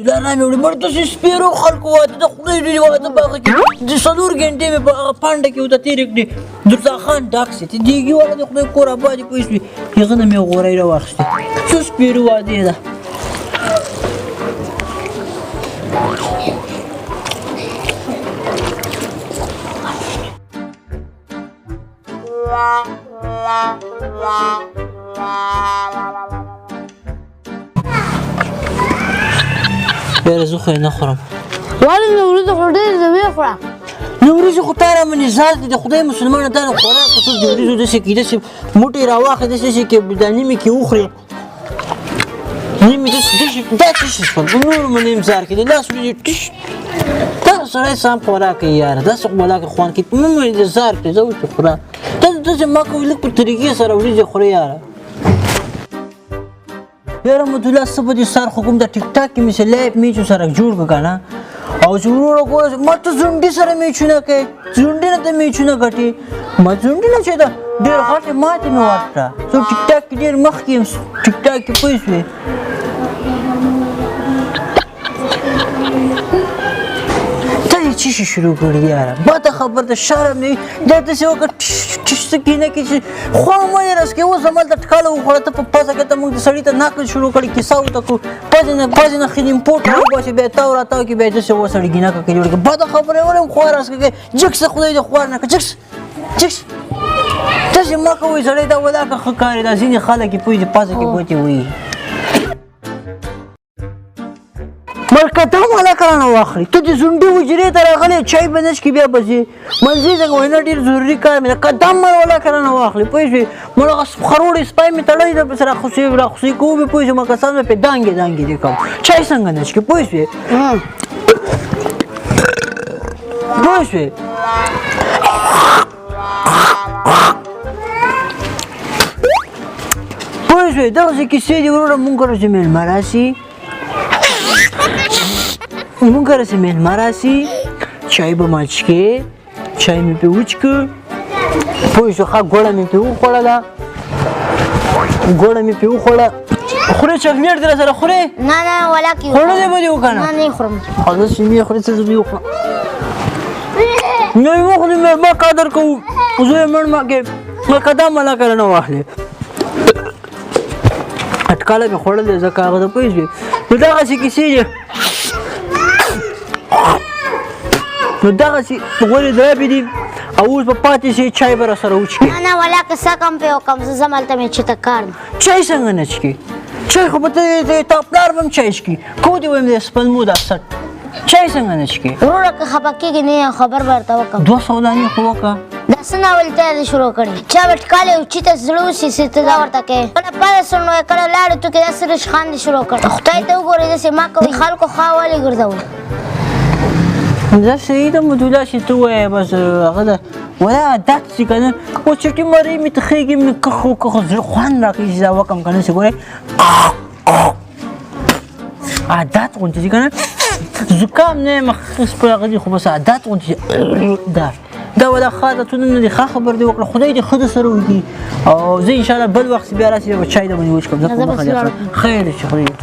دا نه مې وړي مړ داسې سپېرو خلکو واده د خدای دې واده په هغه کې د 4 ګنټې مې په هغه پنډه کې ورته تېرې کړې. درزا خان ډاک سي ته دیګي والا د خدای کور اباد پوه شوې، هغه نه مې غوری راواخیستې. څه سپېرو وادې ده. یاره زه خو یې نه خورم. ولې نو وریجې خو ډېرې دي، ویې خوړه. نو وریجې خو تا رامنې ځار دي، د خدای مسلمانه تا نه خوراک وڅوک د وریجو داسې کړي، داسې موټی راواخلې، داسې داسې کې دا نیمې کې وخورې، نیمې داسې داسې دا څه شي شول، په نورو مې نیم ځار کې د لاس وریجې ټیش. دا سړی سم خوراک کوي یاره، داسې خو ولاکه خوند کوي، مه مې د ځار کړې، زه اوس خوره ته داسې مه کوئ، لږ په طریقې سره وریجې خورې یاره. یاره مدولا څه به دې سر خو کوم د ټیک ټاک کې مې څه لایف میچو سره جوړ کړه که نه، او چې وروره ګوره ما ته ځونډي سره میچونه کوې، ځونډي نه ته میچونه ګټې، ما ځونډي نه چې ده ډېر غټې ماتې مې ورکړه. زه ټیک ټاک کې ډېر مخکې یم، ټیک ټاک کې پوه شوې. ته یې څه شي شروع کړي یاره، بده خبر ده، شرم نه وي. دا داسې وکړه ټش څه کینه کې چې خوا مه یې رسکې. اوس همالته ټکاله وخوړه، ته په پزه کې ته موږ د سړي ته نقل شروع کړې، کیسه ورته کړو، پزې نه خینیم پورت راوباسي، بیا تاو راتاو کې بیا داسې وسړي ګینه کې جوړ کړي. بده خبره یې ولې خوا راسکې، جګ څه خدای دې خوار نه کړه، جګ څه، جګ څه. داسې مه کوئ سړی، دا ولاکه ښه کار دی. دا ځینې خلک یې پوه دي پزه کې ګوتې وهي. ملکه دا مالا رانه واخلي، ته د ځونډي حجرې ته راغلی، چای به نه څښې بیا به ځې منځې څنګه وایي، نه ډېر ضروري کار مې ده، قدم مې ولاکه رانه واخلي پوه شوې. مړه هغه خروړی سپی مې تړلی ده، پسې راخوسې کوو مې پوه شوې، ما کسان مې پرې دانګې دانګې دي کوم، چای څنګه نه څښې پوه شوې، پوه شوې. پوه شوې دغسې کیسې دي وروره. مونږ کره چې مېلمه راسي، مونږ کره چې مېلمه راسي، چای به ما څښې، چای مې پرې وڅښه پوه شو، ښه ګوړه مې پرې وخوړله، ګوړه مې پرې وخوړه. خورې چاکلیټ دې راسره خورې؟ نه نه ولا کې خوړلی به دې وکړه؟ نه نه یې خورم. خو داسې مې خورې څه زه به یې وخورم. نه یې وخورې، مېلمه قدر کوو، زه یې مړ مه کې لکه دا ملکه رانه واخلې. اټکاله مې خوړلی ځکه هغه ته پوه شوې. نو دغسې کیسې دي، نو دغسې غورې درابې دي. او اوس به پاتې شي، چای به راسره وڅښې. نه نه ولا که څه کم پرې وکړم، زه ځم هلته مې چې ته کار دی. چای څنګه نه څښې؟ چای خو به ته تا پلار به هم چای څښي، کو دې وایم د سپلمو دا سټ چای څنګه نه څښې؟ وروره که خفه کېږي نه یو خبر به درته وکړم. 200 دانې خو وکړه. دا څه ناولتیا دې شروع کړې، چا به ټکالی او چي ته زړه وسي چې ته دا ورته کوې، کله پزه سنډوې کله لاړې توکې، داسې رشخان دې شروع کړ. خدای ته وګورې داسې ما کوي، خلکو خوا ولې ګرځوي؟ دا صحیح ده مدولا چې ته وایې، بس هغه ده ولا عادت شي که نه، اوس چټي مرۍ مې تخېږي مې کخ وکړه، زړه خوند راکوي چې دا وکړم که نه، چې ګورې عادت غوندې شي که نه، زکام نه یم خپل هغه دي، خو بس عادت غوندې شي. دا ولا ښه عادتونه نه دي. ښه خبر دې وکړه، خدای دې ښه در سره وکړي. او زه انشاءالله بل وخت بیا راسي، بیا به چای در باندې وڅښم. زه په مخه دې خیر شي، خدای دې.